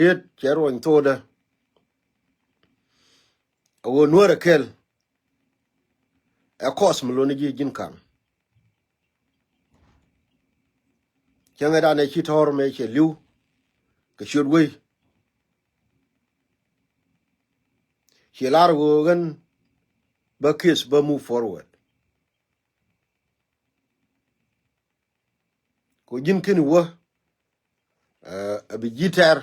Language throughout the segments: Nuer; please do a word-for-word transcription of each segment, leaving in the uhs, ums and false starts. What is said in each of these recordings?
riet cɛ ruɔny thokdä. A ɣöö Nuäärä kɛl ɛ kɔs mi loni ji̱ ji̱n ka̱n. Cäŋɛ danɛ ci tɔ̱r mëë cɛ li̱w kɛ ciöt wei. Ci lar ɣöö ɣän bä case bä move forward. Ko ji̱n keni wä, ɛ bi ji̱ tɛr,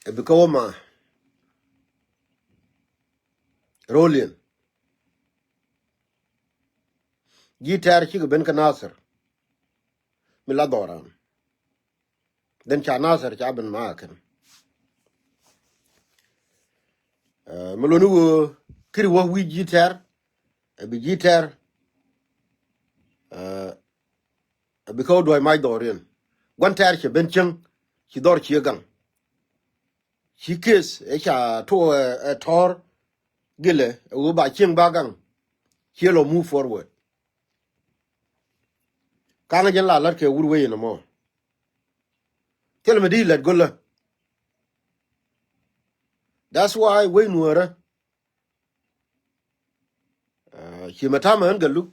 ɛ bi kä wä ma roliɛn. Ji̱ tɛr cikɛ ben kä Nasir mi la dhɔran. Then ca Nasir ca ben ma kɛn. Ɛ mi loni wä kiri wä wi̱i̱ ji̱ tɛr, ɛ bi ji̱ tɛr, ɛ bi kä wä duɔ̱ɔ̱c mac dhɔriɛn. Gua̱n tɛr cɛ ben cieŋ, ci dhɔr cië gaŋ. Ci case ɛ ca tuɔ ɛ tɔ̱r gilɛ ɛ wä ba cieŋ ba gaŋ. Ciɛ lɔ move forward. Kaŋä jɛn la lät kɛ wur wei in ɛmɔ. Thilɛ mi di lät go̱lä. That's why wei Nuäärä. Ci mɛ tamɛ ɣän Gatluak.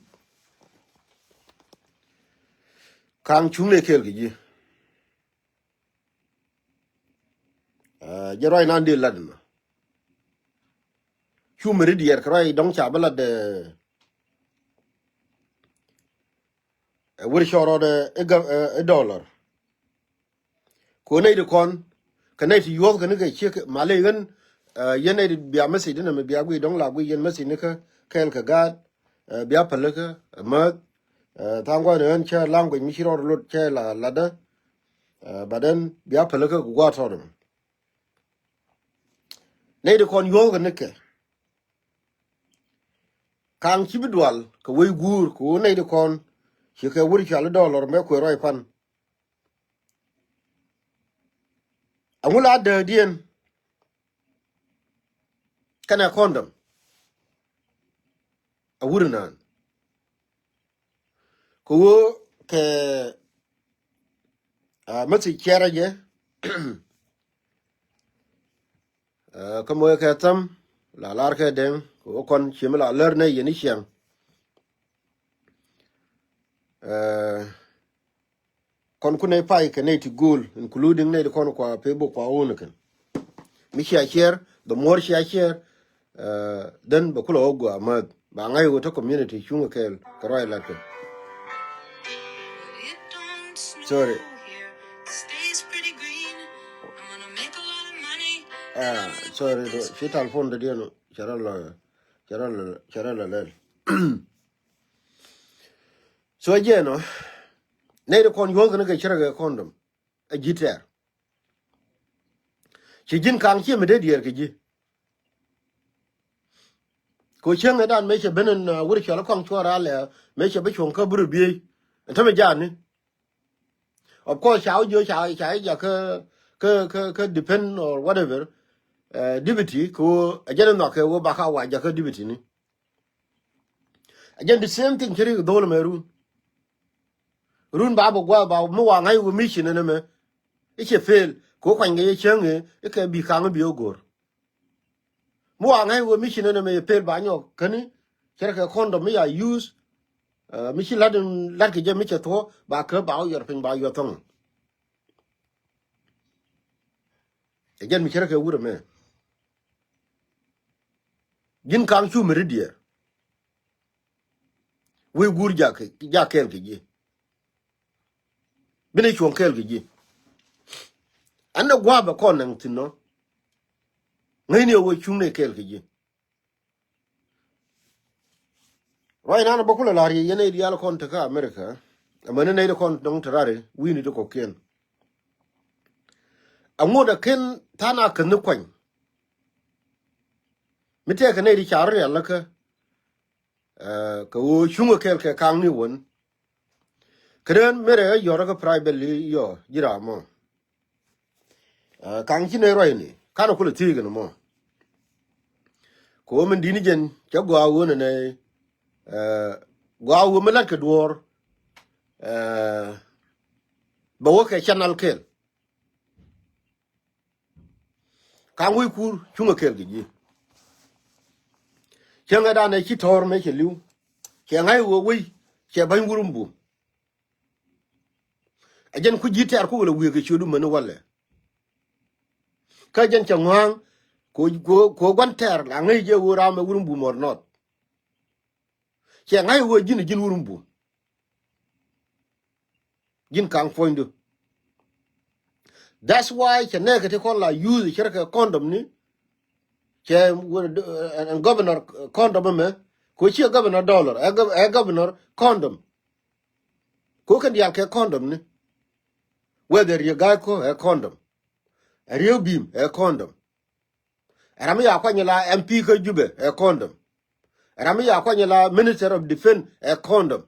Kaŋ cuŋ nɛ kɛɛl kɛ ji̱. Jɛ ruac nan dee lat mɛ. Cu mɛ ri diɛɛr kɛ ruac dɔ̱ŋ ca bä lat. Ɛ wër cɔɔr rɔɔdɛ i̱ dollar. Ko nɛy ti kɔn kɛ nɛy ti yuɔth kɛ ni kɛ ciek malɛ ɣän. Yɛn nɛy ti bia message ni mɛ bia guiy dɔ̱ŋ la guiy yɛn message ni kä kɛɛl kɛ gaat. Bia pälikä mäth. Tha̱a̱ŋ gua̱n ɣän cä language mi ci rɔɔd lot cä la latdä. But then bia pälikä ku gua̱a̱t tɔɔt mɛ. Nɛy ti kɔn yuɔth kɛ ni kɛ kaŋ ci bi dual kɛ wec guur kɛ ɣöö nɛy ti kɔn ci kɛ wur cɔal i̱ dollar mɛ kuëë ruac pan. Aŋu la dääkdiɛn kɛnɛ condom a wur inan. Kɛ ɣöö kɛ message cɛrɛ jɛ. Kä moc kɛ thäm la lar kɛ dɛŋ kɛ ɣöö kɔn ci mi la lär nɛ yɛn i̱ ciɛŋ. Kɔn ku nɛy pay kɛ nɛy ti go̱o̱l, including nɛy ti kɔn kua Facebook kua wun kɛn. Mi cia share, the more cia share, then bɛ kulɛ wä gua mäth ba ŋa̱c wä tä community cuŋ kɛɛl kɛ ruac lat kɛ. Sorry. Sorry, ci telephone dä diɛn cɛ rɔ lɔ, cɛ rɔ lɔ, cɛ rɔ lɔ lɛl. So jɛn ɔ nɛy ti kɔn yuɔth kɛn kɛ cärɛ kɛ condom. A ji̱ tɛr ci ji̱n kaŋ ciɛ mi dee diɛɛr kɛ ji̱. Ko cieŋ ɛ dan mëë cɛ ben in wur cɔl kɔŋ cuɔr alɛ mëë cɛ bi cuɔ̱ŋ kä bi rɔ biey. Ɛn tämɛ ja̱a̱ni. Of course ca wä jiö ca ca jakä kä kä kä depend or whatever. Dibiti kɛ wä a jɛn in nhɔk kɛ wä ba ka wa jakä dibiti ni. A jɛn the same thing ci rik dho̱l mɛ run. Run ba bɛ gua̱a̱th ba mi wa ŋa̱c wä mission ɛn ɛmɛ. I̱ cɛ fail kɛ wä kuany kɛ yɛ cäŋ ëë i̱ kɛ bi kaŋ i̱ bi wä go̱r. Mi wa ŋa̱c wä mission ɛn ɛmɛ yɛ fail ba nyɔk käni. Cɛ rɛ kɛ condom mi ya use. Mi ci la̱t in la̱t kɛ jɛ mi cɛ thuɔ̱ ba kä ba wä yɔr piny ba yɔr thɔŋ. Ɛ jɛn mi cärä kɛ wurɛ mɛ. Ji̱n ka̱ŋ cu mi ri diɛɛr. Wee guur jak jak kɛɛl kɛ ji̱. Bi ni cuɔ̱ŋ kɛɛl kɛ ji̱. Ɛn dɛ gua̱a̱p ɛ kɔn naŋ thi̱n nɔ. Ŋäcni ɛ wee cuŋ ni kɛɛl kɛ ji̱. Ruac nan bä kulɛ la̱r yɛ yɛn nɛy diaal kɔn tekä America. Amäni nɛy ti kɔn dɔ̱ŋ te rari wi̱i̱ni ti kɔ̱kiɛn. Aŋot a ken tha̱a̱ŋ a käth ni kuany. Mi tɛkɛ nɛy ti ca rɔ rial läkä. Kɛ ɣöö cuŋä kɛl kɛ ka̱a̱ŋni wän. Kädään mëë rɛ ɣä yɔ̱r kä privately yɔ ji̱ ram mɔ. Ka̱ŋ ci nɛ ruacni ka̱n kulɛ thiec kɛn mɔ. Kɛ ɣöö min di̱t ni jɛn cä gɔaa ɣöö nɛ nɛ gɔaa ɣöö mi la̱t kɛ duɔ̱ɔ̱r. Bɛ wä kɛ channel kɛl. Ka̱ŋ wec kur cuŋä kɛɛl kɛ ji̱. Cäŋɛ danɛ ci tɔ̱ɔ̱r mëë cɛ li̱w. Cɛ ŋa̱c ɣöö wec cɛ ba̱ny wur mi bum. Ɛ jɛn ku ji̱ tɛɛr ku wälɛ wi̱i̱ kɛ ciötdu mäni walɛ. Kä jɛn cɛ ŋɔ̱a̱ŋ kɛ ɣöö gua̱n tɛɛr la ŋäc jɛ ɣöö ram ɛ wur mi bum or not. Cɛ ŋa̱c ɣöö ji̱n ji̱n wur mi bum. Ji̱n ka̱ŋ puɔ̱nydu. That's why cɛ nɛɛkɛ ti kɔn la use cärkɛ condom ni. Cɛ wä ɛn governor condom ɛmɛ. Kɛ ɣöö ciɛ governor dollar ɛ governor condom. Kɛ ɣöö kɛn diaal kɛ condom ni. Whether riek ga̱a̱c kɔ ɛ condom. Ɛ riek bi̱i̱m ɛ condom. Ɛ ram mi ya kuany la M P kä Jubɛ ɛ condom. Ɛ ram mi ya kuany la Minister of Defense ɛ condom.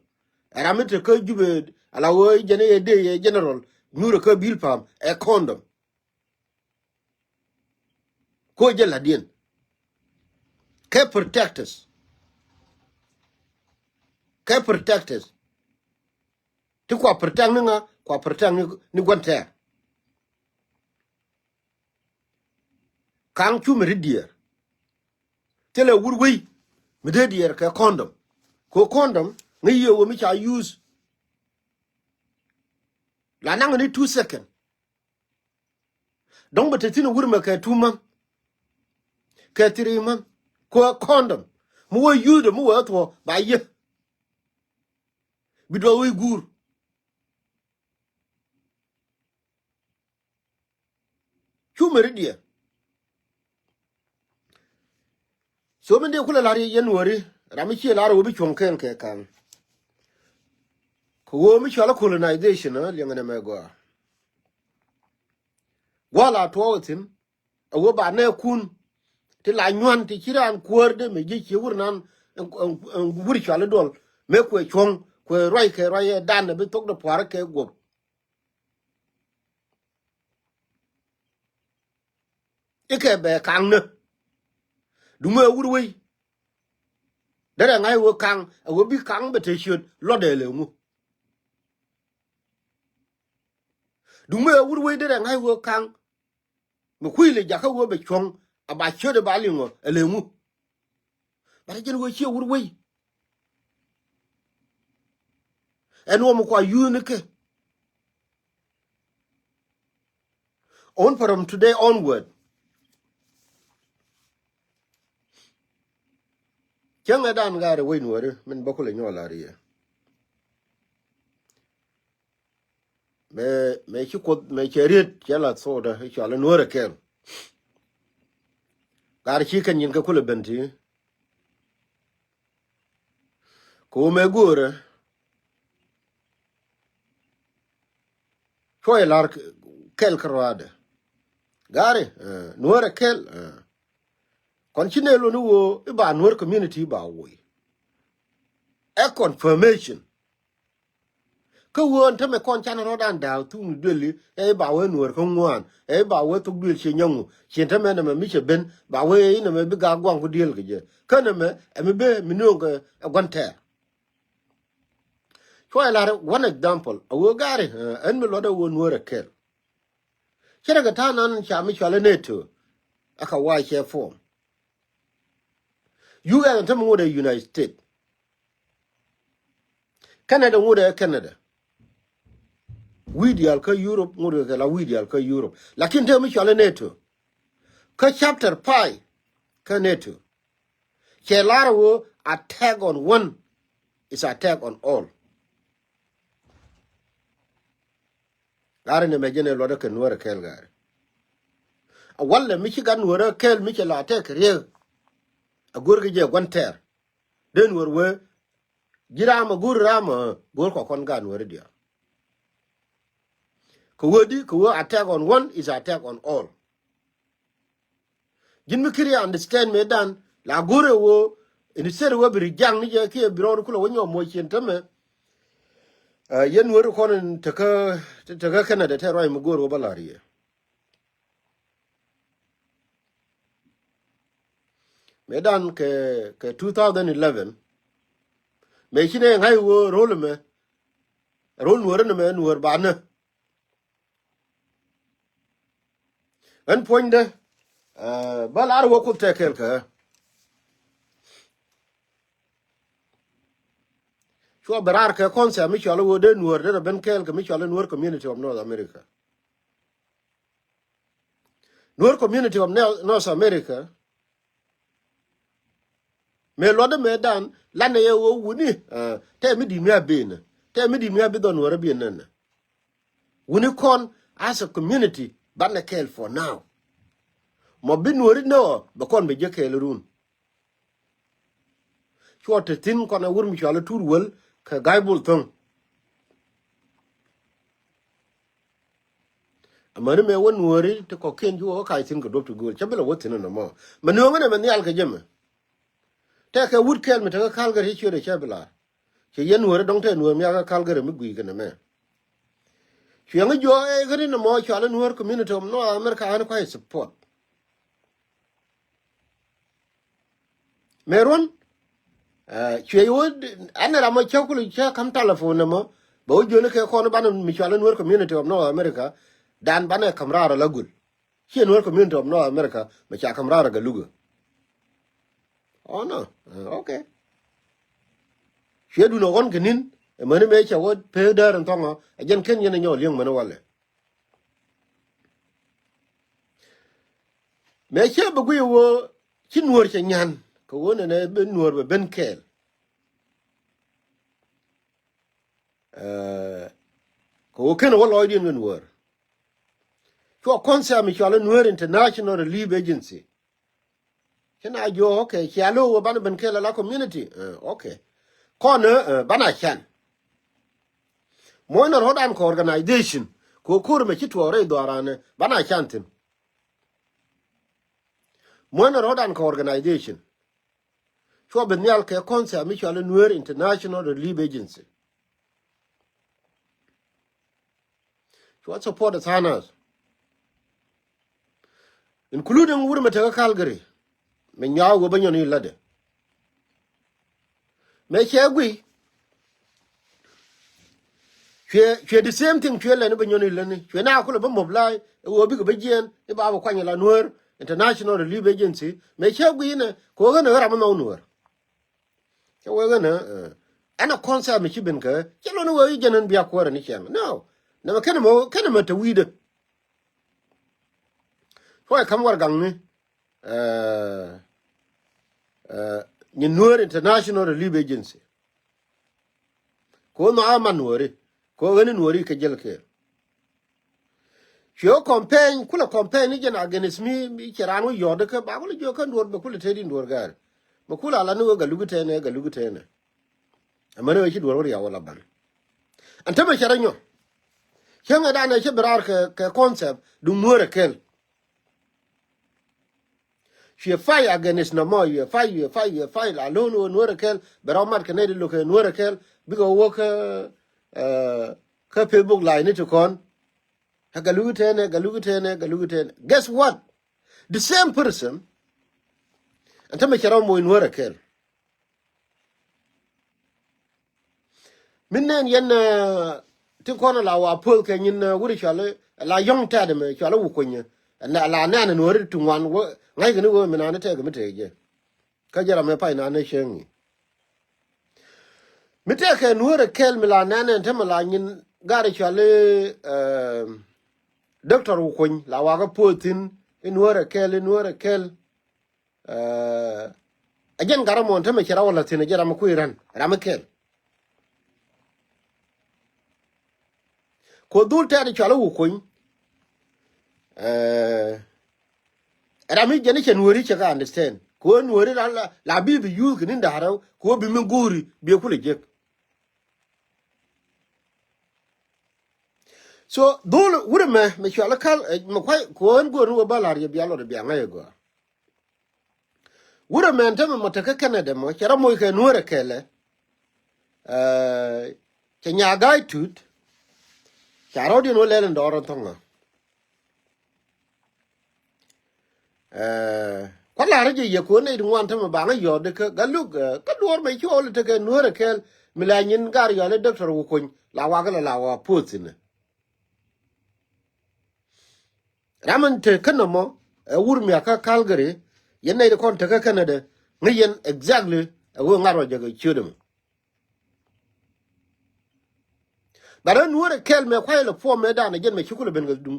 Ɛ ram mi te kä Jubɛ ala ɣöö jɛn i̱ ɛ dee yɛ general nyuurɛ kä bi̱i̱l pa̱a̱m ɛ condom. Ko̱ jɛ la̱tdiɛn kɛ protectors. Kɛ protectors ti kua protect ni ŋa? Kua protect ni gua̱n tɛɛr. Ka̱ŋ cu mi ri diɛɛr. Thilɛ wur wei mi dee diɛɛr kɛ condom. Kɛ condom ŋäc yɛ wä mi ca use. La naŋ ni two second. Dɔ̱ŋ bɛ te thi̱n wur mɛ kɛ two month kɛ three month. Kɛ condom mi wä use dɛ mi wä thuɔ ba yɛ. Bi duɔth wei guur. Cu meri diɛ. So min dee kulɛ la̱r yɛ nuɔri ram mi ciɛ la̱r wä bi cuɔ̱ŋ kɛn kɛ ka̱n. Kɛ wä mi cɔal colonization liɛŋɛ nɛ mɛ gɔaa. Gua̱a̱ la tuɔɔk thi̱n a wä ba nɛ kun ti la nyuan ti ci raan kuäär dee mɛ ji̱ ci wur nan wur cɔal i̱ duɔl mɛ kuɛ cuɔ̱ŋ kuɛ ruac kɛ ruac ɛ dan ɛ bi thok dee pua̱a̱r kɛ guɔp. Ikɛ bɛ kaŋ ni. Duŋ ɛ wur wei. Derɛ ŋa̱c wee kaŋ ɛ wee bi kaŋ bɛ te ciöt luɔtdɛ lɛ ŋu. Duŋ ɛ wur wei derɛ ŋa̱c wee kaŋ. Mi kui̱ lɛ jakä wee bɛ cuɔ̱ŋ a ba ciöt ɛ ba liŋɔ ɛ lɛ ŋu. But jɛn wee ciɛ wur wei. Ɛn wä mi kua yuuth ni kɛ. On from today onward. Cäŋɛ dan gaari wec nuɔri min bä kulɛ nyɔɔl a riɛ. Mɛ mɛ ci kuoth mɛ cɛ riet cɛ la thokdä i̱ cɔal i̱ nuɔrɛ kɛl. Gaari ci kɛn nyin kɛ kulɛ ben ti. Kɛ wä mɛ go̱o̱rɛ. Cuɔyɛ la̱r kɛl kä ruaadɛ. Gaari nuɔrɛ kɛl. Kɔn ci nɛ luni woo i̱ ba nuɔr community ba woi. Ɛ confirmation. Kä wee ɛn tämɛ kɔn canɛ rɔ̱dan da̱a̱k thukni duëli ɛ i̱ ba wee nuɔr kä ŋuan ɛ i̱ ba wee thuk duël ciɛ nyɔŋu ciɛ tämɛ nɛmɛ mi cɛ ben ba wee i̱ nɛmɛ bi gaak guaŋ ku diël kɛ jɛ kä nɛmɛ ɛ mi ben mi nööŋ kɛ ɛ gua̱n tɛɛr. Cuɔyɛ la̱r one example a wee gaari ɛn mi luɔt ɛ wee nuɔr ɛ kɛl. Cɛ rɛ kɛ ta̱a̱ nan ca mi cual ɛ neto. Ɛ ka wa̱a̱ cɛ form. U S ɛn tämɛ ŋot ɛ United States. Canada ŋot ɛ Canada. Wi̱i̱ diaal kä Europe ŋot ɛ kɛ la wi̱i̱ diaal kä Europe lakin te mi cual ɛ neto. Kä chapter five kä neto. Cɛ lar wee attack on one is attack on all. Gari ni mɛ jɛn ɛ luɔt ɛ kɛ nuɔrɛ kɛl gari. A walɛ mi ci gat nuɔrɛ kɛl mi cɛ la attack riek. A go̱r kɛ jɛ gua̱n tɛɛr. Den wär wee ji̱ ram a go̱r ram a go̱r kɔ kɔn gat nuɔrɛ diaal. Kɛ wee di kɛ wee attack on one is attack on all. Ji̱n mi kiri understand mëë dan la go̱rɛ wee instead wee bi ri jaŋ ni jɛ kiɛ bi rɔɔd kulɛ wee nyɔm moc cien tämɛ. Yɛn wee ri kɔn in tekä tekä Canada te ruac mi go̱r wee bä la̱r yɛ. Mëë dan kɛ kɛ two thousand eleven mëë ci nɛ ŋa̱c wee ro̱l mɛ ro̱l nuɔ̱ɔ̱r ni mɛ nuɔ̱ɔ̱r banä. Ɣän puɔ̱nydä Bä lar wä Kuoth tɛ kɛɛl kɛ ɣä. Cuɔ bɛ raar kɛ concept mi cɔl i̱ ɣöö dee Nuäär dee rɛ ben kɛɛl kɛ mi cɔl i̱ Nuäär Community of North America. Nuäär Community of North America mëë luɔtdä mëëdan lanɛ yɛ ɣöö wuni tɛ mi di̱t mi a ben tɛ mi di̱t mi a bi dhɔn Nuäär a ben nɛn. Wuni kɔn as a community banɛ kɛɛl for now. Mɔ bi Nuääri nɛ ɔ bɛ kɔn bɛ jɛ kɛɛl run. Cuɔ te thi̱n kɔn ɛ wur mi cɔal i̱ Tuur Wäl kɛ Ga̱a̱c Bol Thöŋ. Amäni mëë wä Nuääri ti kɔ̱kiɛn ji̱ wä wä kac thi̱n kɛ duɔ̱p ti gööl cä bi lɛ wä thi̱n ɛn ɛmɔ. Mɛ nööŋä nɛ mɛ nhial kɛ jɛ mɛ. Tɛkɛ wut kɛl mi tekɛ Calgary ciötdɛ cä bi lar. Ci yɛn Nuääri dɔ̱ŋ tɛ Nuäär mi akä Calgary mi gui̱i̱ kɛ nɛ mɛ. Cuɛ ŋä jiɔ ɛ kä ri nɛ mɔ cɔal i̱ Nuäär Community of North America ɣän kua̱c support. Mëë ruɔ̱n cuɛ wä ɛn ram mɔ cä kul cä ka̱m telephone nɛ mɔ bɛ wä jiöni kɛ kɔn banɛ mi cɔal i̱ Nuäär Community of North America dan banɛ ka̱m raar ala gul. Ciɛ Nuäär Community of North America mɛ ca ka̱m raar aga lugä. Oh no. Okay. Cuɛ dun ɛ ɣɔn kɛ ni̱n. Ɛ mäni mëë cɛ wä pee däär in thɔŋɔ ɛ jɛn ken yɛn ɛ nyɔk li̱eŋ mäni walɛ. Mëë cä bɛ guiy wä ci Nuäär cɛ nyan kɛ wä nɛnɛ ben Nuäär bɛ ben kɛɛl. Kɛ wä ken wä lɔcdiɛn kɛ Nuäär. Cuɔ concept mi cɔal i̱ Nuäär International Relief Agency. Ci na jiɔ okay cia lo̱o̱ wä banɛ ben kɛɛl ala community. Okay. Kɔn banɛ can. Muɔ̱cnɛ rɔ̱dan kɛ organization kɛ wä ko̱r mɛ ci tuɔɔk rɛy dhuaaranɛ banɛ can thi̱n. Muɔ̱cnɛ rɔ̱dan kɛ organization. Cuɔ bi nhial kɛ concept mi cɔal i̱ Nuäär International Relief Agency. Cuɔ support ɛ tha̱a̱ŋ nath including wur mɛ tekä Calgary. Mɛ nyɔak wä bä nyɔn i̱ lätdɛ. Mëë cɛ guiy cuɛ cuɛ the same thing cuɛ lɛni bä nyɔn i̱ lätni cuɛ na kulɛ bä mobilise i̱ wä bikɛ bä jiɛɛn i̱ ba bä kuany ala Nuäär International Relief Agency. Mëë cɛ guiy inɛ kɛ wä ɣän ɛ ɣän ram mi nhɔk Nuäär. Cä wee ɣän ɛ ɛn ɛ concept mi ci ben kɛ cä lon wee i̱ jɛn ɛn bia kuäärä ni cɛŋ. No. Nɛmɛ kenɛ mɛ kenɛ mɛ te wi̱i̱dä. Cuɔ ɛ ka̱m warɛgakni nyin Nuäär International Relief Agency. Kɛ wä nhɔakä man Nuääri kɛ wä ɣän i̱ Nuääri kɛ jäl kɛɛl. Cuɛ wä campaign kulɛ campaign ni jɛn against mi cɛ raan wä yɔ̱ɔ̱t kä ba kulɛ jiök kä duɔ̱ɔ̱r bɛ kulɛ tëëdi duɔ̱ɔ̱r gäär. Mɛ kulɛ ala ni wä Galugi tɛnɛ Galugi tɛnɛ. Amäni wä ci duɔ̱ɔ̱r wä riaw wä la ban. Ɛn tämɛ cɛ rɔ nyɔ. Cäŋɛ danɛ cä bi raar kɛ kɛ concept duŋ Nuäär ɛ kɛl. Cuɛ fight against nɔmɔ, cuɛ fight, cuɛ fight, cuɛ fight la lo̱n wä Nuäär ɛ kɛl bɛ rɔ mat kɛ nɛy ti lo̱k kɛ Nuäär ɛ kɛl bikɛ wä kä kä Facebook live ni ti kɔn. Ɛ Galugi tɛnɛ Galugi tɛnɛ Galugi tɛnɛ. Guess what? The same person. Ɛn tämɛ cɛ rɔ moc Nuäär ɛ kɛl. Min nɛn yɛn ti kɔn la wa puɔth kɛ nyin wuri cuali la yɔ̱ŋ tɛt mɛ cuali wu kunyɛ. La nɛn Nuääri ti ŋuan wä ŋa̱ckɛ ni wä mi nani tɛk mi tɛk jɛ. Kä jɛ ram mɛ pay nani cieŋ i̱ mi tɛk kɛ Nuäär ɛ kɛl mi la nɛn ɛn te mi la nyin gari cuali Doctor Wukuny la wakä puɔth thi̱n i̱ Nuäär ɛ kɛl i̱ Nuäär ɛ kɛl. Ɛ jɛn gat rɔ muɔ̱ɔ̱n tämɛ cɛ rɔ wä la̱th thi̱n ɛ jɛn ram mi kui̱ rän ram mi kɛl. Kɛ wä dhul tɛt cɔal i̱ Wukuny. Ɛ ram mi jɛn i̱ cɛ Nuääri cɛ kɛ understand kɛ wä Nuääri la bi bi yuuth kɛ ni̱n da̱ŋ rɛw kɛ wä bi mi go̱o̱ri bi kulɛ jek. So dhul wurɛ mɛ mɛ cual i̱ kal mɛ kuay kɛ wä ɣän go̱o̱r ni wä ba la̱r yɛ bia lɔt bia ŋa̱c ɛ gɔaa. Wurɛ mɛn tämɛ mɔ tekä Canada mɔ cɛ rɔ moc kɛ Nuäär ɛ kɛlɛ. Cɛ nyaa ga̱a̱c tut ca rɔ̱diɛn wä lɛl in dɔɔr in thɔŋä. Kua̱r la̱rä jɛ yɛ kuäär nɛy ti ŋuan tämɛ baŋä yɔ̱ɔ̱t di kä Galuk kä duɔ̱ɔ̱r mɛ cuɔl tekɛ Nuäär ɛ kɛl mi la nyin gar yɔ̱ɔ̱l i̱ Doctor Wukuny la wakä la la wa puɔth thi̱n. Ram in te kä nɔmɔ ɛ wur miak kä Calgary, yɛn nɛy ti kɔn tekä Canada, ŋäc yɛn exactly ɛ ɣöö ŋa̱t rɔ jɛ kɛ ciöt ɛmɛ. But ɣän Nuäär ɛ kɛl mëë kuay lɛ puɔm mëë danɛ jɛn mɛ ci kulɛ ben kɛ duŋ,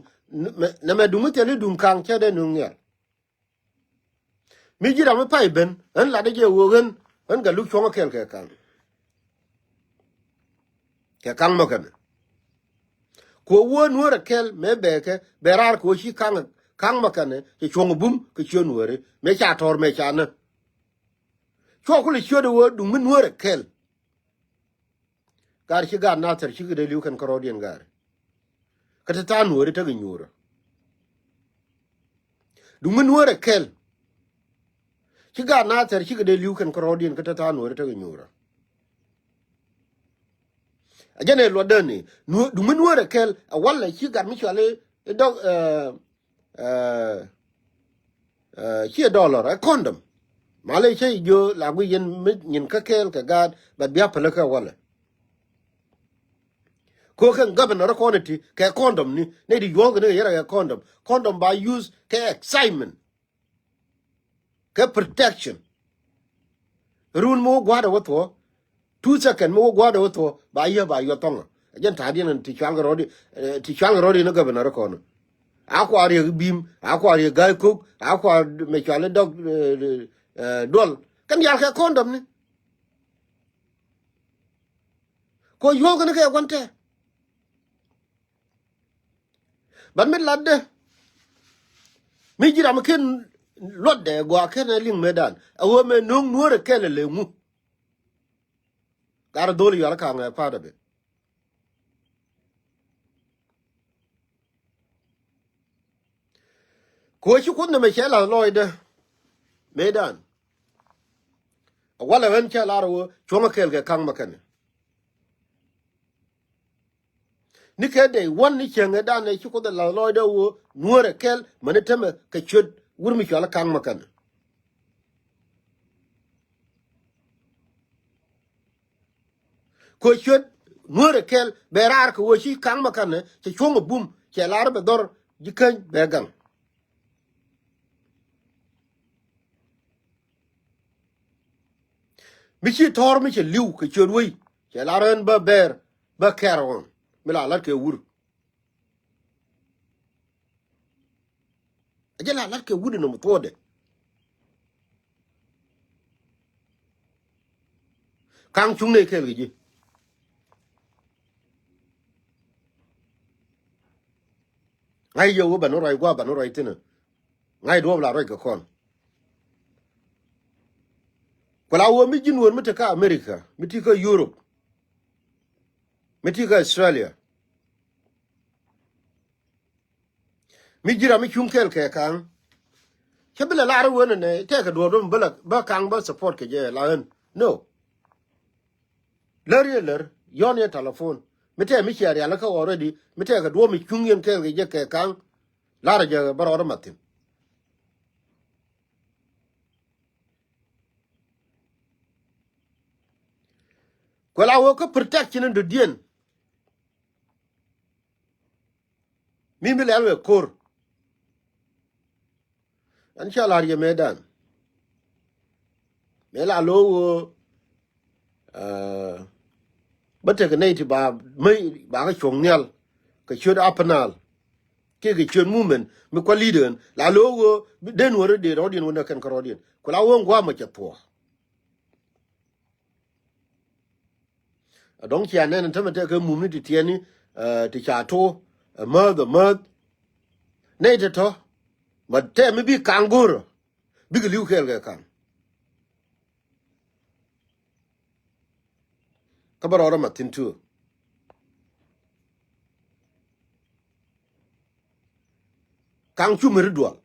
nɛ mɛ duŋ mi thil i̱ duŋ ka̱ŋ cɛ dee nuŋ nhial. Mi ji̱ ram mi pay ben ɣän latdä jɛ ɣöö ɣän, ɣän kɛ luk cuɔ̱ŋ ɛ kɛl kɛ ka̱ŋ. Kɛ ka̱ŋ mɔ kɛnɛ. Ku ɣöö Nuäär ɛ kɛl mëë bɛ kɛ bɛ raar kɛ ɣöö ci ka̱ŋ, ka̱ŋ mɔ kɛnɛ cɛ cuɔ̱ŋ bum kɛ ciöt Nuääri mëë ca tɔ̱r mëë ca nä. Cuɔ kulɛ ciöt ɛ ɣöö duŋ mi Nuäär ɛ kɛl. Gaar ci gaat Nathir cikɛ dee li̱w kɛn kärɔɔdiɛn gaar. Kä te tha̱a̱ŋ Nuääri tekɛ nyuurä. Duŋ mi Nuäär ɛ kɛl. Ci gaat Nathir cikɛ dee li̱w kɛn kärɔɔdiɛn kä te tha̱a̱ŋ Nuääri tekɛ nyuurä. A jɛn ɛ luɔtdäni, duŋ mi Nuäär ɛ kɛl, ɛ walɛ ci gat mi cual i̱ dɔk, ɛ, Ɛ, ɛ, ciɛ dollar, ɛ condom. Malɛ cä jiö la gui yɛn mi nyin kä kɛɛl kɛ gaat, but bia pälä kä walɛ. Ko kɛn governor kɔn ti kɛ condom ni, nɛ di yuɔ̱ŋ kɛ ni kɛ yɛrɛ kɛ condom. Condom ba use kɛ excitement. Kɛ protection. Run mi wä gua̱a̱dɛ wä thuɔ̱. Two second mi wä gua̱a̱dɛ wä thuɔ̱ ba yiä ba yuɔth thɔŋä. Ɛ jɛn ta̱a̱diɛn ti cual kɛ rɔɔdi, ɛ, ti cual kɛ rɔɔdi ni governor kɔn. A kua riek bi̱i̱m, a kua riek ga̱a̱c ko̱k, a kua mɛ cual i̱ dɔk, ɛ, ɛ, duɔl. Kɛn diaal kɛ condom ni. Ko yuɔ̱ɔ̱k kɛn kɛ gua̱n tɛɛ. But mi latdä mi ji̱ ram mi ken luɔtdɛ gɔaa ken ɛ liŋ mëëdan a ɣöö mɛ no̱o̱ŋ Nuäär ɛ kɛl ɛ lɛ ŋu. Gat ɛ dho̱l yual ka̱ŋ ɛ part of it. Kɛ ɣöö ci Kuoth nɛmɛ cɛ la̱th lɔɔcdä mëëdan. A walɛ ɣän cɛ lar ɣöö cuɔ̱ŋ ɛ kɛɛl kɛ ka̱ŋ mɛ kɛnɛ. Ni kɛ dee wän ni cäŋ ɛ danɛ ci Kuoth ɛ la̱th lɔɔcdä ɣöö Nuäär ɛ kɛl mäni tämɛ kɛ ciöt wur mi cual ɛ ka̱ŋ mɛ kɛnɛ. Kɛ ciöt Nuäär ɛ kɛl bɛ raar kɛ ɣöö ci ka̱ŋ mɛ kɛnɛ cɛ cuɔ̱ŋ ɛ bum cɛ lar bɛ dhɔr ji̱ käny bɛ gaŋ. Mi ci tɔ̱ɔ̱r mi cɛ li̱w kɛ ciöt wei cɛ lar ɣän bä bɛɛr bä kɛɛr ɣɔn mi la la̱t kɛ wur. A jɛ la la̱t kɛ wut inɔ mi thuɔɔdɛ. Ka̱ŋ cuŋ nɛ kɛɛl kɛ ji̱. Ŋa̱c yɛ wä bɛ ni ruac gua̱a̱ bɛ ni ruac thi̱n. Ŋa̱c duɔ̱ɔ̱p la ruac kɛ kɔn. Ku la wä mi ji̱n wär mi te kä America, mi ti kä Europe, mi ti kä Australia. Mi ji̱ ram mi cuŋ kɛɛl kɛ ka̱ŋ. Cä bi lɛ lar wen ɛnɛ tɛkɛ duɔ̱ɔ̱p dom bä la bä ka̱ŋ bä support kɛ jɛ la ɣän. No. Lär yɛ lär yɔ̱n yɛ telephone. Mi tɛk mi cia rialikä already mi tɛkɛ duɔ̱ɔ̱p mi cuŋ yɛn kɛɛl kɛ jɛ kɛ ka̱ŋ. Lar jɛ bä rɔɔdä mathin. Kuɛ la wä kä protection in dɔ̱diɛn. Mi mi lɛl wɛ ko̱r. Ɛn ca la̱r yɛ mëëdan. Mëë la lo̱o̱ ɣöö, aa, bä tekɛ nɛy ti ba, mäc ba kä cuɔ̱ŋ nhial kɛ ciöt Upper Nile kiɛ kɛ ciöt movement mi kua̱ leader ɛn la lo̱o̱ ɣöö bi den wä rɔ̱diɛn rɔ̱diɛn wä näk kɛn kä rɔ̱diɛn ku la ɣöö ŋua̱a̱ mɔ cɛ thuɔ̱ɔ̱. A dɔ̱ŋ cia nɛn tämɛ tɛkɛ mumni ti tiɛni, ɛ, ti ca to, ɛ, mäth, ɛ, mäth. Nɛy te tɔ ma tɛm mi bi kaŋ go̱rä bikɛ li̱w kɛɛl kɛ kaŋ. Kä bä rɔɔdä ma thi̱n tuur. Ka̱ŋ cu mi ri dual.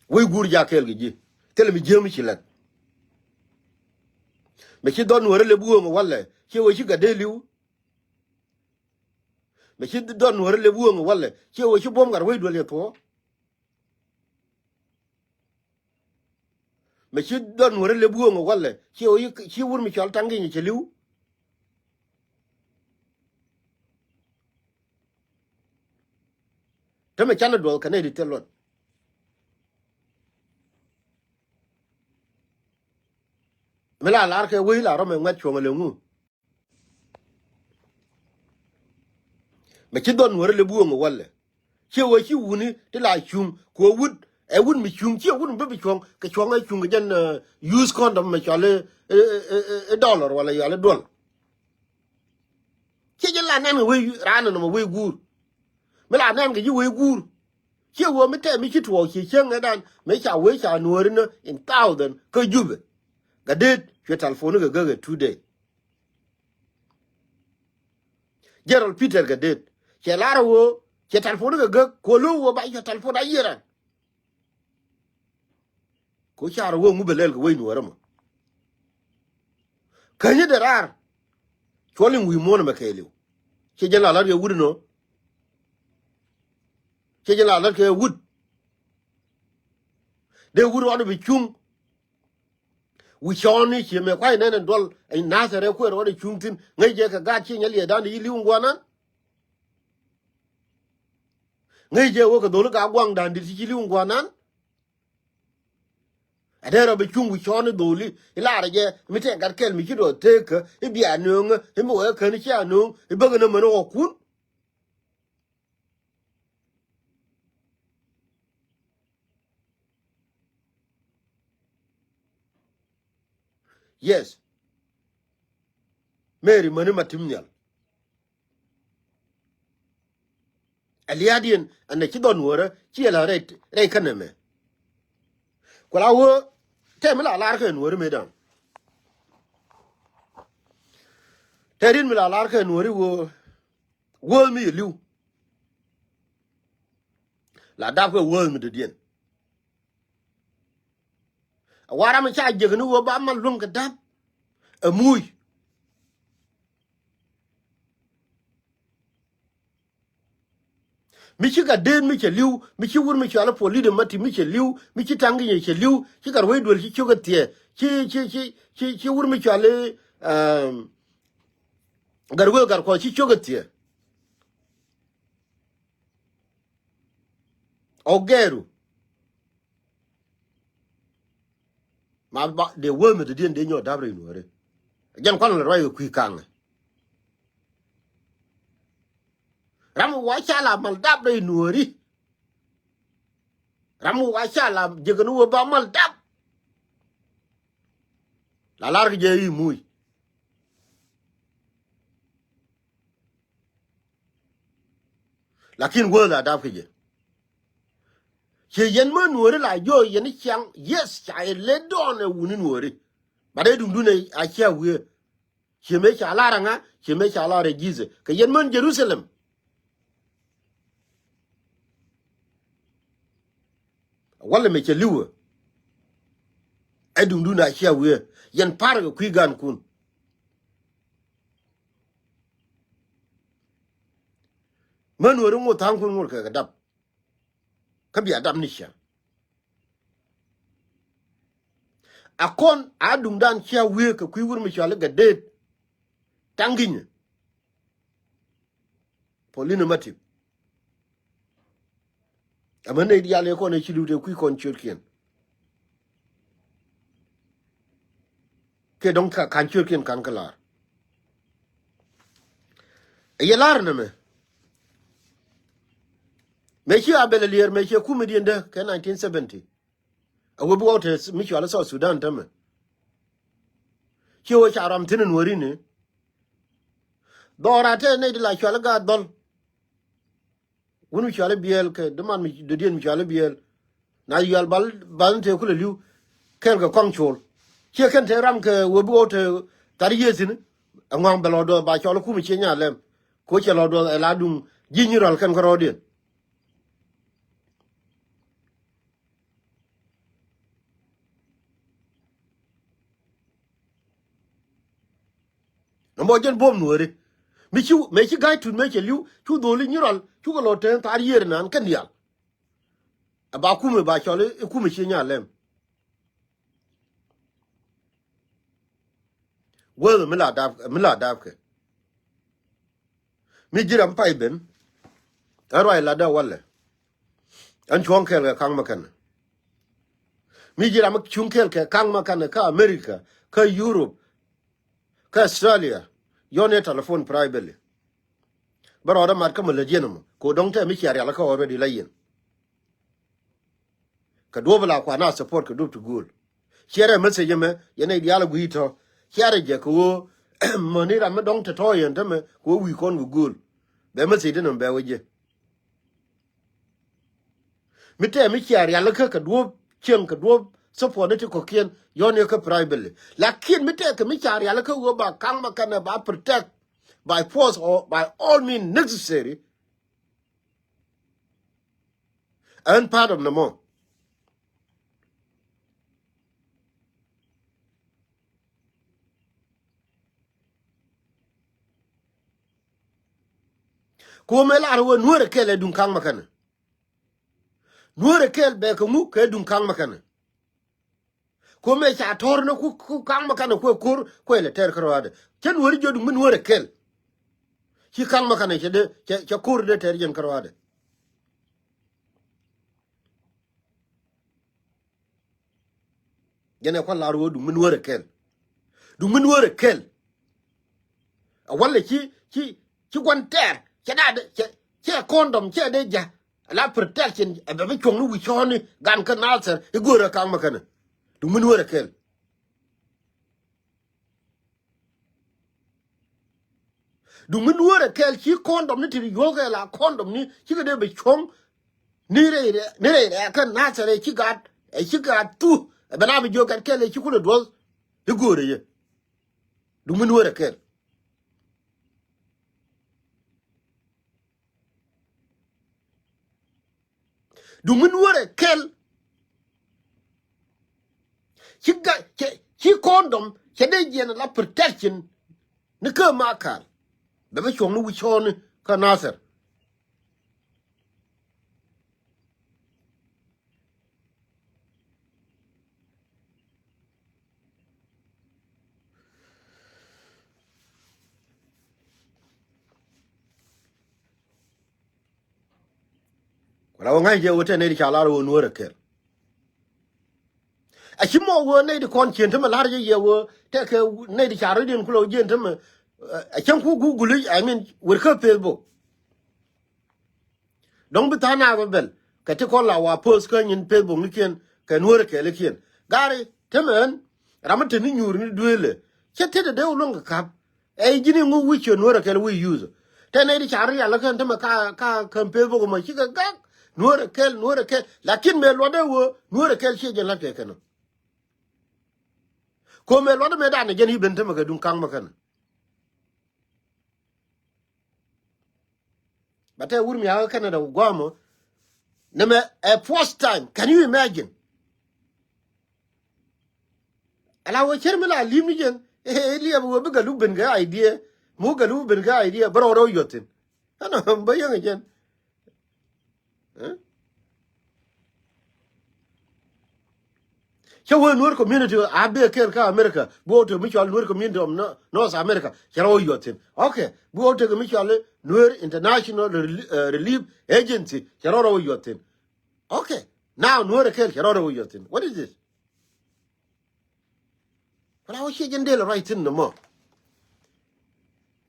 Wec guur jakɛɛl kɛ ji̱ thilɛ mi jiämi ci lɛt. Mɛ ci dhɔn nuɔ̱rä lɛ bi ɣööŋ walɛ ciɛ wee ci gat dee li̱w. Mɛ ci dhɔn nuɔ̱rä lɛ bi ɣööŋ walɛ ciɛ wee ci buɔ̱m gat wec duel yɛ thuɔ̱ɔ̱. Mɛ ci dhɔn nuɔ̱rä lɛ bi ɣööŋ walɛ ciɛ wee ci wur mi cɔal taŋ gi̱ny cɛ li̱w. Te mɛ canɛ duɔth kɛ nɛy ti thil luɔt. Mi la lar kɛ wec la rɔ mɛ ŋuɛt cuɔ̱ŋ ɛ lɛ ŋu. Mɛ ci dhɔn Nuäri lɛ buɔ̱ŋ ɛ walɛ. Ciɛ wee ci wuni ti la cuŋ kɛ wut ɛ wut mi cuŋ ciɛ wut mi bä bi cuɔ̱ŋ kɛ cuɔ̱ŋ ɛ cuŋ kɛ jɛn, eh, use condom mɛ cɔal i̱, i̱, i̱, i̱ dollar wala cɔal i̱ duɔl. Ciɛ jɛ la nɛn kɛ wee raan nɔmɔ wee guur. Mi la nɛn kɛ ji̱ wee guur. Ciɛ wee mi tɛm mi ci tuɔɔk ciɛ cieŋ ɛ dan mi ca wee ca Nuäri ni in thousand kä Jubɛ. Gatdet cuɛ telephone kɛ gäk ɛ two day. General Peter Gatdet cɛ lar ɛ wee cɛ telephone kɛ gäk kɛ lo̱w wee ba cɛ telephone a yiëran. Ko car wee ŋu bɛ lɛl kɛ wec Nuäri mɔ. Känyä dee raar. Cuɔl in wi̱i̱ muɔ̱ɔ̱n ɛmɛ kɛɛliw. Ciɛ jɛn la la̱t kɛ wut inɔ. Ciɛ jɛn la la̱t kɛ wut. Dee wut rɔɔdɛ bi cuŋ. Wi̱i̱ cɔɔni ciɛ mɛ kuay nɛn in duɔl in nathɛrɛ kuɛ rɔɔdɛ cuŋ thi̱n ŋäc jɛ kɛ gaat ciɛ nyɛ liɛɛdan di ci li̱w in guanan. Ŋäc jɛ wä kɛ dholi ka guaŋdan di ti ci li̱w in guanan. Ɛ dee rɔ bi cuŋ wi̱i̱ cɔɔni dholi i̱ larɛ jɛ mi tɛk gat kɛl mi ci dɔɔth teekä i̱ bia nööŋä i̱ mi wee käni cia nööŋ i̱ bäkɛ nä män ɣɔkun. Yes. Mary mäni ma tim nhial. Ɛ lia̱a̱diɛn ɛn ɛ ci dhɔn wärä ci ɛ la rɛy rɛy känɛ mɛ. Ku la wee tɛm mi la lar kɛ Nuäri mëë da̱ŋ. Tɛr in mi la lar kɛ Nuäri wee wee mi yɛ li̱w. La dap kɛ wee mi dɔ̱diɛn. A waram ca jek ni wee ba mal luäŋ kɛ dap. Ɛ muc. Mi ci Gatdet mi cɛ li̱w, mi ci wur mi cɔal i̱ Polidɛ Matip mi cɛ li̱w, mi ci Taŋ Ginyɛ cɛ li̱w, ci Gatwec Duel ci ciök ɛ thiɛ, ci, ci, ci, ci, ci wur mi cɔal i̱, um, Gatwec Gatkuɔth ci ciök ɛ thiɛ. Ɔ gɛɛru. Ma ba dee wee mi dɔ̱diɛn dee nyɔk dap rɛy Nuäri. Jɛn kuan lɛ ruac kɛ kui̱ kaŋɛ. Ram wa ca la mal dap rɛy Nuäri. Ram wa ca la jek ni wee ba mal dap. La lar kɛ jɛ i̱ muc. Lakin wee la dap kɛ jɛ. Ciɛ yɛn mä Nuäri la jiɔ yɛn i̱ ciaŋ, yes, ca yɛ let down ɛ wuni Nuäri. But ɛ duŋdun ɛ a cia wiee. Ciɛ mëë ca lar ɛ ŋa, ciɛ mëë ca lar ɛ Jesus. Kɛ yɛn män Jerusalem. Walɛ mɛ cɛ li̱wä. Ɛ duŋdun a cia wiee. Yɛn pa̱r kɛ kui̱ gankun. Mä Nuäri ŋot tha̱a̱ŋkun ŋot kɛ kɛ dap. Kä bia dap ni cia. A kɔn a duŋdan cia wiee kɛ kui̱ wur mi cɔal i̱ Gatdet. Taŋ Ginyɛ. Polidɛ Matip. Ɛmɛ nɛy diaal ëë kɔn ëë ci li̱w tëë kui̱ kɔn ciötkiɛn. Kɛ dɔ̱ŋ ka, ka̱n ciötkiɛn ka̱n kä la̱r. Ɛ yɛ la̱r nɛmɛ. Mëë ci Abel Alier mëë ciɛ kumɛ diɛn dee kɛ nineteen seventy. A wee bi wä te mi cɔal i̱ South Sudan tämɛ. Ciɛ wee ca ram thi̱n in wä rin i̱. Dhɔra te nɛy ti la cɔal i̱ gaat dhɔl. Wun mi cɔal i̱ Biɛl kɛ däman mi dɔ̱diɛn mi cɔal i̱ Biɛl. Na yual bal, bal in te kulɛ li̱w. Kɛl kɛ kɔaŋ col. Ciɛ kɛn te ram kɛ wee bi wä te thar yiëë thi̱n. Ɛ ŋɔaŋ bɛ lɔ duɔth ba cɔl i̱ kumɛ ciɛ nya lɛm. Ko cɛ lɔ duɔth ɛ la duŋ ji̱ nyi rɔl kɛn kärɔɔdiɛn. Nɔmɔ jɛn buɔ̱m Nuääri. Mi ci, mëë ci Ga̱a̱c Tut mëë cɛ li̱w, cu dholi nyi rɔl, cukɛ lɔ tëë thaar yiëër naan kɛn diaal. A ba kumɛ ba cɔl i̱ kumɛ ci nya lɛm. Wee mi la dap, mi la dap kɛ. Mi ji̱ ram pay ben. Ɛ ruac latdä walɛ. Ɛn cuɔ̱ŋ kɛɛl kɛ ka̱ŋ mɛ kɛnɛ. Mi ji̱ ram mi cuŋ kɛɛl kɛ ka̱ŋ mɛ kɛnɛ kä America, kä Europe, kä Australia. Yɔn i̱ telephone privately. Bä rɔɔdä mat kä mɛ lät yɛn ɛmɔ kɛ ɣöö dɔ̱ŋ tɛm mi cia rial kä already la yɛn. Kɛ duɔ̱p la kuan a support kɛ duɔ̱p ti gööl. Ciɛrɛ message ɛmɛ yɛn nɛy diaal a gui̱i̱c tɔ̱. Ciɛrɛ jɛ kɛ ɣöö mäni ram mi dɔ̱ŋ te tɔ̱ yɛn tämɛ kɛ ɣöö wi̱i̱ kɔn kɛ gööl. Bɛ message dee nɔm bɛ wä jɛ. Mi tɛɛ mi cia rialikä kɛ duɔ̱p cieŋ kɛ duɔ̱p support ni ti kɔ̱kiɛn yɔ̱n yɛ kä privately. Lakin mi tɛɛ kɛ mi cia rialikä ɣöö ba ka̱ŋ ma kɛnɛ ba protect by force or by all means necessary. Ɛn part of nɔmɔ. Kumɛ lar wä nuɔrɛ kɛl ɛ duŋ ka̱ŋ ma kɛnɛ. Nuɔrɛ kɛl bɛ kɛ ŋuk kɛ duŋ ka̱ŋ ma kɛnɛ. Kumɛ ca tɔr ni ku, ku ka̱ŋ ma kɛnɛ kuɛ ko̱r kuɛ lɛ tɛr kärɔadɛ. Cɛ nuɔri jiɔ duŋ mi nuɔrɛ kɛl. Ci ka̱ŋ ma kɛnɛ cɛ dee, cɛ, cɛ ko̱r dee tɛr jɛn kärɔadɛ. Jɛn ɛ kua̱r lar wä duŋ mi nuɔrɛ kɛl. Duŋ mi nuɔrɛ kɛl. Ɛ walɛ ci, ci, ci gua̱n tɛr cɛ da, cɛ, cɛ condom cɛ dee ja̱. Ala protection ɛ bɛ bi cuɔ̱ŋ ni wi̱c cɔ̱ɔ̱ni gan kä Nathɛr i̱ go̱o̱rɛ ka̱ŋ mɛ kɛnɛ. Duŋ mi nuɔrɛ kɛl. Duŋ mi nuɔrɛ kɛl ci condom ni ti yuɔ̱k kɛl a condom ni cikɛ dee bɛ cuɔ̱ŋ. Ni rɛy rɛ, ni rɛy rɛ kä Nathɛr ɛ ci gaat, ɛ ci gaat thu. Ɛ bɛ na bi jiök gat kɛl ɛ ci kulɛ duɔth. I̱ go̱o̱rɛ yɛ. Duŋ mi nuɔrɛ kɛl. Duŋ mi nuɔrɛ kɛl. Ci ga, ci, ci condom cɛ dee jiɛn la protection. Ni kä ma kal bɛ bɛ cuɔ̱ŋ ni wi̱c cɔɔni kä Nathɛr. Ku la wä ŋa̱c jɛ wä tɛ nɛy di ca lar wä nuɔrɛ kɛl. A ci mɔ wä nɛy di kɔn cien tämɛ lar jɛ yɛ wä tɛ kɛ nɛy di ca rɔ̱diɛn ku la wä jiɛn tämɛ. A cäŋ ku Google, I mean, wër kä Facebook. Dɔ̱ŋ bi tha̱a̱ŋ naath bä bɛl kɛ ti kɔn la wa post kä nyin Facebook nikiɛn kɛ nuɔrɛ kɛɛlikiɛn. Gari tämɛ ɣän ram mi te ni nyuur ni duëëlɛ cä tetdɛ dee wä luäŋ kɛ ka̱p. Ɛ ji̱n iŋu wi̱c ciö nuɔrɛ kɛl wi̱c yuth. Tɛn ɛ di ca rial kɛn tämɛ ka, ka kɛn Facebook mɔ cikɛ gak nuɔrɛ kɛl, nuɔrɛ kɛl. Lakin mëë luɔtdɛ wä nuɔrɛ kɛl ciɛ jɛn la̱t kɛ kɛn ɔ. Ko mëë luɔtdɛ mëë danɛ jɛn i̱ ben tämɛ kɛ duŋ ka̱ŋ mɛ kɛn. Ba tɛ wur mi a Canada guamɔ. Nɛmɛ ɛ first time. Can you imagine? Ala wä cär mi la lim ni jɛn. Ɛ liɛp wä bi galu ben kɛ idea. Mu galu ben kɛ idea bä rɔɔdɛ wä yuɔthin. Ɛnɔ bä yäŋ jɛn. Cä wee Nuer community a bee kɛɛl kä America, bi wä tek mi cɔal Nuer community of North America cɛ rɔ wä yuɔth thi̱n. Okay, bi wä tek mi cɔal Nuer International Relief Agency cɛ rɔ rɔ wä yuɔth thi̱n. Okay, now Nuer kɛɛl cɛ rɔ rɔ wä yuɔth thi̱n. What is this? Wala wä ciɛ jɛn del ruac thi̱n nɔmɔ.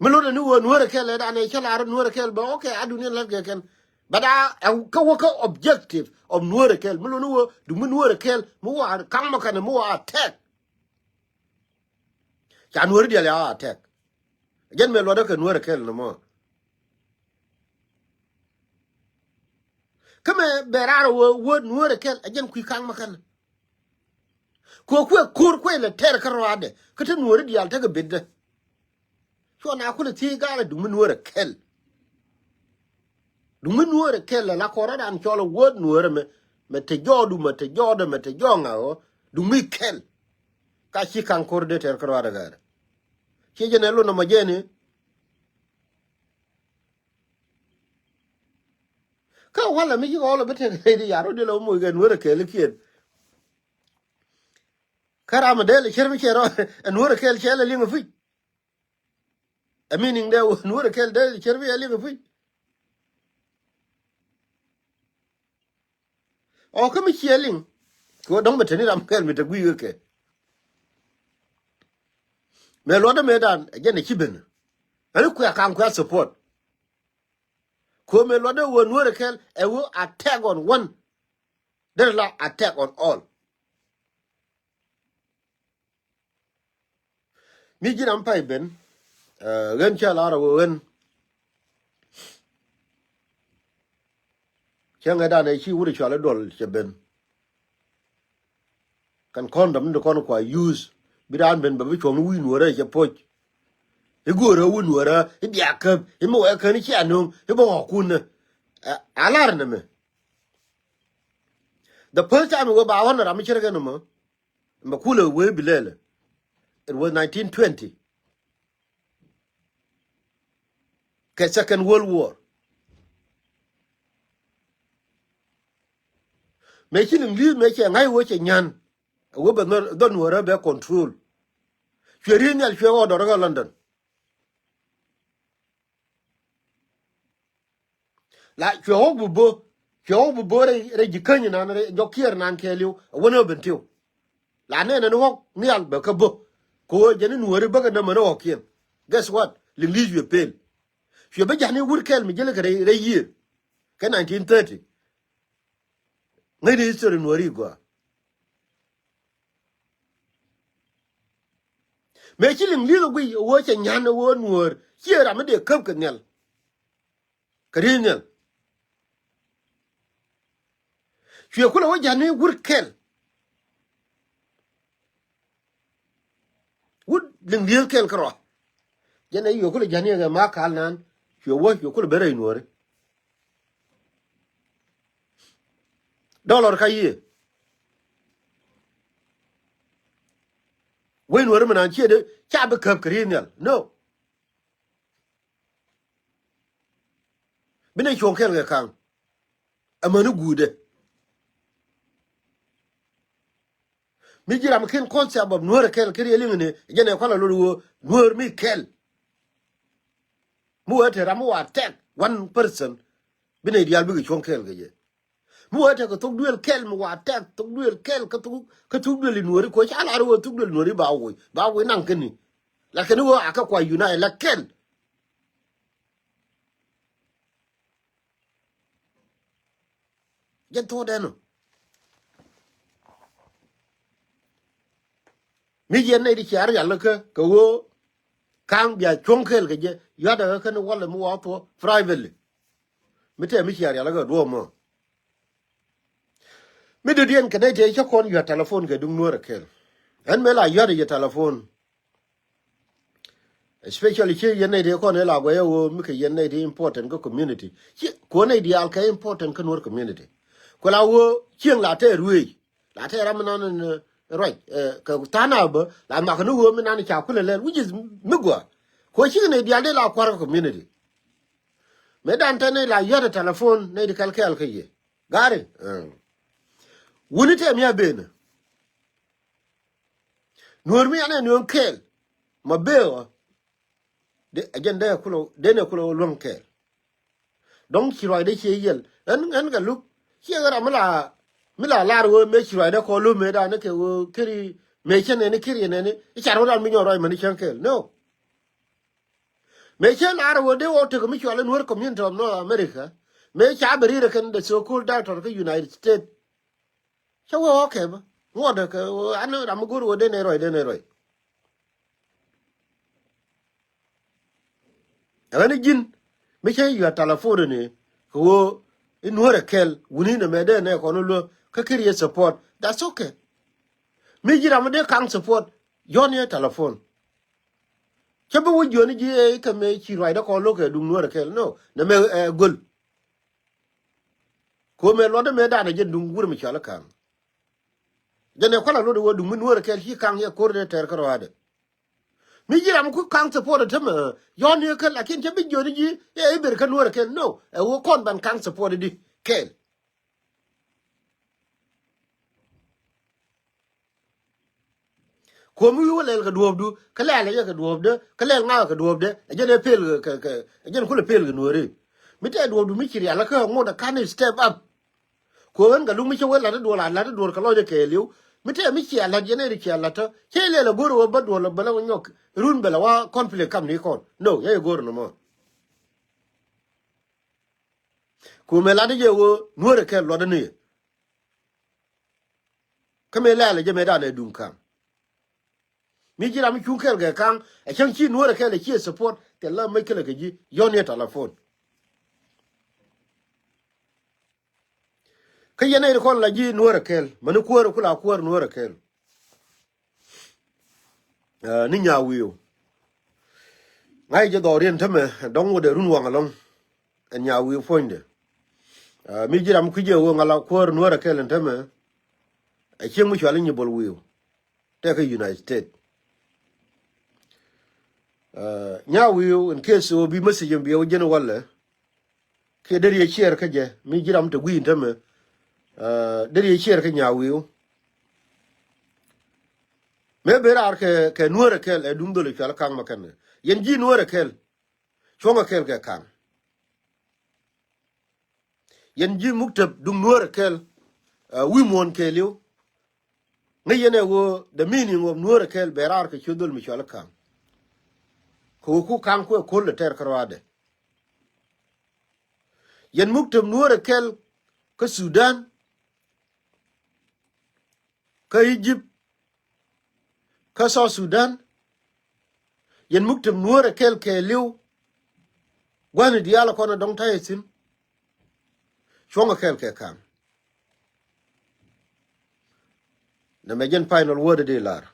Mi lotdɛ ni wä Nuer kɛl ɛ danɛ cä lar Nuer kɛl bä, okay, a duniɛn lät kɛ kɛn. But a kä wä kä objective of Nuer kɛl mi lot ni wä du mi Nuer kɛl mi wä kaŋ mɔ kɛn mi wä attack. Ca Nuer diɛl ya attack. Jɛn mɛ luɔtdä kɛ Nuer kɛl nɔmɔ. Kä mɛ bɛ raar wä wä Nuer kɛl a jɛn kui̱ kaŋ mɔ kɛn. Kɛ kuɛ ko̱r kuɛ lɛ tɛr kä ruaadɛ kä te Nuɔri diaal tekɛ betdä. Cuɔ na kulɛ thiec gaarɛ duŋ mi Nuɔrɛ kɛl. Duŋ mi Nuɔrɛ kɛl la kɔrä dan cɔl a word Nuɔrɛ mɛ, mɛ te jɔɔdu mɛ te jɔɔdɛ mɛ te jɔɔ ŋa̱ ɣɔ duŋ mi kɛl. Ka ci kaŋ ko̱r dee tɛr kä ruaadɛ gaarɛ. Ciɛ jɛ nɛ lon nɔmɔ jɛni. Kä walɛ mi ci ɣɔl a bi tek rɛy di yar wä di la wä moc kɛ Nuɔrɛ kɛl ikiɛn. Kä ram a dee lɛ cär mi cɛ rɔ ɛ Nuɔrɛ kɛl cɛ lɛ liŋ a puc. Ɛ meaning dee wä Nuɔrɛ kɛl dee lɛ cär mi cɛ liŋ a puc. Ɔ kä mi ciɛ liŋ. Kɛ ɣöö dɔ̱ŋ bɛ te ni ram kɛl mi te gui̱i̱ kɛ. Mëë luɔtdä mëëdan ɛ jɛn ɛ ci ben. Ɛn kuɛ kaŋ kuɛ support. Kɛ ɣöö mëë luɔtdä ɣöö Nuäär ɛ kɛl ɛ ɣöö attack on one. Derɛ la attack on all. Mi ji̱n am pay ben, eh, ɣän cä lar ɛ ɣöö ɣän. Cä ŋädan ɛ ci wut ɛ cual i̱ duɔl cɛ ben. Kɛn condom ni ti kɔn kua use. Bi raan ben bɛ bi cuɔ̱ŋ ni wi̱i̱ Nuäärä cɛ poc. I̱ go̱o̱rä wi̱i̱ Nuäärä, i̱ bia käp, i̱ mi wɛ kän i̱ cia nöŋ, i̱ bä ɣɔ̱kun ni. Eh, a lar ni mɛ. The first time i̱ wee ba ɣɔn ram i̱ cärkɛ ni mɔ. Mɛ kulɛ wee bi lɛlɛ. It was nineteen twenty. Kɛ Second World War. Mëë ci liŋ li̱i̱th mëë cɛ ŋa̱c wee cɛ nyan. Wee bɛ dhɔn, dhɔn Nuäärä bɛ control. Cuɛ ri̱i̱n nhial cuɛ ɣɔɔ dɔrä kä London. La cuɛ ɣɔk bi bo̱, cuɛ ɣɔk bi bo̱ rɛy, rɛy ji̱ käny nan rɛy jɔk kiɛɛr nan kɛɛliw, a wänä ben tiw. La nɛnɛ ni ɣɔk nhial bɛ kä bo̱. Kɛ ɣöö jɛn ni Nuääri bäkɛ nɛmɛ ni ɣɔkiɛn. Guess what? Liŋ li̱i̱c cuɛ pel. Cuɛ bä ja̱ni wur kɛl mi ji̱lɛ kɛ rɛy, rɛy yiëër. Kɛ nineteen thirty. Ŋäcni history Nuääri gɔaa. Mëë ci liŋ li̱th ɛ guiy ɛ ɣöö cɛ nyan ɛ ɣöö Nuäär ciɛ ram mi dee käp kɛ nhial. Kɛ ri̱i̱c nhial. Cuɛ kulɛ wä ja̱ni wur kɛl. Wut liŋ li̱eth kɛl kärɔa. Jɛn ɛ yio̱ kulɛ ja̱ni ɛ kɛ ma kal nan. Cuɛ wä cuɛ kulɛ ben rɛy Nuääri. Dollar ka yiëë. Wec Nuääri mi nan ciɛ dee ca bi käp kɛ ri̱i̱c nhial. No. Bi nɛ cuɔ̱ŋ kɛl kɛ ka̱ŋ. Amäni guutdɛ. Mi ji̱ ram ken concept of Nuäär kɛl kɛ riɛl iŋni jɛn ɛ kualɛ lot ɣöö Nuäär mi kɛl. Mi wee te ram mi wa attack one person. Bi nɛ diaal bikɛ cuɔ̱ŋ kɛl kɛ jɛ. Mi wee tekɛ thok duël kɛl mi wa attack thok duël kɛl kä thok, kä thok duël in Nuääri koc ca lar ɣöö thok duël Nuääri ba woc ba woc naŋ käni. Lakin ɣöö a kä kua unite la kɛl. Jɛn thok dɛn ɔ. Mi yɛn nɛy ti cia rial kä kɛ ɣöö ka̱ŋ bia cuɔ̱ŋ kɛl kɛ jɛ yua̱t ɛ kä ni walɛ mi wa thuɔ privately. Mi tɛ mi cia rial kä duɔ̱ɔ̱p mɔ. Mi dödiɛn kɛ nɛy tëë cä kɔn yua̱t telephone kɛ duŋ Nuäär ɛ kɛl. Ɛn mëë la yua̱t ɛ yɛ telephone. Especially ci yɛn nɛy tëë kɔn ëë la guɛy ɛ ɣöö mi kɛ yɛn nɛy tëë important kä community. Ci kuɔn nɛy diaal kɛ important kä Nuäär community. Kuɛ la ɣöö cieŋ la tɛɛr ruëëc. La tɛɛr ram mi nan ruac kɛ tha̱a̱ŋ na bä la nhɔak ni ɣöö mi nan ca kulɛ lɛl, which is mi gɔaa. Kuɛ cikɛ nɛy diaal dee la kua̱r kä community. Mëë dan tɛn nɛy la yua̱t ɛ telephone nɛy ti kɛl kɛɛl kä yɛ. Gari. Wuni tɛm ya ben. Nuɔ̱ɔ̱r mi anɛ nuɔ̱ɔ̱ŋ kɛɛl ma bee ɣä. Dee a jɛn dee kulɛ, dee nɛ kulɛ luäŋ kɛɛl. Dɔ̱ŋ ci ruacdɛ ciɛ yiɛl ɛn, ɛn kɛ luk ciɛ ɣä ram mi la, mi la lar ɣöö mëë ci ruacdɛ kɔn lo̱m mëë danɛ kɛ ɣöö keri mëë cä nɛni keri nɛni i̱ car ɣä ram mi nyɔk ruac mäni cäŋ kɛɛl. No. Mëë cä lar ɣöö dee wä tekɛ mi cual in Nuer Community of North America. Mëë ca bɛ rir ɛ kɛn the so called doctor kä United States. Cä wee ɣɔ̱kɛ bä ŋuɔ̱t kɛ an ram mi go̱o̱r ɣöö den ɛ ruac, den ɛ ruac. Ɛ ɣän ji̱n mi cä yua̱t telephone ni kɛ ɣöö in Nuäär ɛ kɛl wuni nɛ mɛ den ɛ kɔn luäk kä kir yɛ support. That's okay. Mi ji̱ ram mi dee kaŋ support yɔ̱n yɛ telephone. Cä bi wä jiɔni ji̱ ɛ kɛ mɛ ci ruacdä kɔn lo̱k kɛ duŋ Nuäär ɛ kɛl. No, nɛ mɛ ɛ göl. Ko̱mɛ luɔtdä mëë danɛ jɛn duŋ wur mi cɔal i̱ ka̱ŋ. Jɛn ɛ kualɛ luɔtdä wä duŋ mi Nuäär kɛl ci ka̱ŋ yɛ ko̱r dee tɛɛr kä rɔaadɛ. Mi ji̱ ram ku ka̱ŋ support ɛ tämɛ yɔ̱ɔ̱n ni kä lakin cä bi jiɔni ji̱ ɛ i̱ ber kä Nuäär kɛl. No, ɛ wä kɔn ban ka̱ŋ support di kɛl. Kuɔ̱m wi̱i̱ wä lɛl kɛ duɔ̱ɔ̱pdu kä lɛl ɛ jɛ kɛ duɔ̱ɔ̱pdä kä lɛl ŋa̱k kɛ duɔ̱ɔ̱pdä ɛ jɛn ɛ pel kɛ, kɛ ɛ jɛn kulɛ pel kɛ Nuääri. Mi tɛɛ duɔ̱ɔ̱pdu mi ci rial kä ŋot ɛ ka̱n step up. Kuɛ ɣän kɛ luk mi cä wee la̱t i̱ duɔl a la̱t i̱ duɔl kɛ lɔcdɛ kɛɛliw. Mi tɛɛ mi cia la̱t yɛn ɛ ri cia la̱t tä cɛ lɛl ɛ go̱r ɛ wä bä duɔl ɛ bä lɛ wä nyɔk run bɛ lɛ wa conflict kam ni kɔn. No, yɛ yɛ go̱r ni mɔ. Kumɛ lat i̱ jɛ ɣöö Nuäärɛ kɛl luɔt ni yɛ. Kä mëë lɛl ɛ jɛ mëë danɛ duŋ ka̱m. Mi ji̱ ram mi cuŋ kɛl kɛ ka̱ŋ ɛ cäŋ ci Nuäärɛ kɛl ɛ ci ɛ support thil la mec kɛl ɛ kɛ ji̱ yɔ̱n yɛ telephone. Kä yɛn ɛ ri kɔn la ji̱ Nuäärɛ kɛl mäni kuäär ku la kuäär Nuäärɛ kɛl. Ni Nyawi̱i̱w ŋa̱c jɛ dhɔriɛn tämɛ dɔ̱ŋ wä dee run waŋ ɛlɔ̱ŋ. Ɛn Nyawi̱i̱w puɔ̱nydɛ mi ji̱ ram kui̱c jɛ ɣöö ŋa la kuäär Nuäärɛ kɛl ɛn tämɛ. Ɛ cieŋ mi cual i̱ Nyibol Wi̱i̱w tɛkɛ United States. Nyawi̱i̱w in case ɣöö bi message in bi ɣöö jɛn walɛ kiɛ deri yɛ share kä jɛ mi ji̱ ram te gui̱i̱n tämɛ. Deri yɛ share kä Nyawi̱i̱w. Mëë ben raar kɛ kɛ Nuäärɛ kɛl ɛ duŋ dhol ɛ cual ka̱ŋ ma kɛn kɛ yɛn ji̱ Nuäärɛ kɛl. Cuɔ̱ŋ ɛ kɛl kɛ ka̱ŋ. Yɛn ji̱ muktäp duŋ Nuäärɛ kɛl wi̱i̱ muɔ̱ɔ̱n kɛɛliw. Ŋäc yɛn ɛ ɣöö the meaning of Nuäärɛ kɛl bɛ raar kɛ ciöt dhol mi cual i̱ ka̱ŋ. Kɛ ɣöö ku ka̱ŋ kuɛ ko̱l ɛ tɛr kä ruaadɛ. Yɛn muktäp Nuäärɛ kɛl kä Sudan, kä Egypt, kä South Sudan. Yɛn muktäp Nuäärɛ kɛl kɛɛliw. Gua̱ni diaal kɔn ɛ dɔ̱ŋ ta̱yɛ thi̱n. Cuɔ̱ŋ ɛ kɛl kɛ ka̱ŋ. Nɛ mɛ jɛn final word di lar.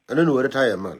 Ɛn ni Nuäärɛ ta̱yɛ mal.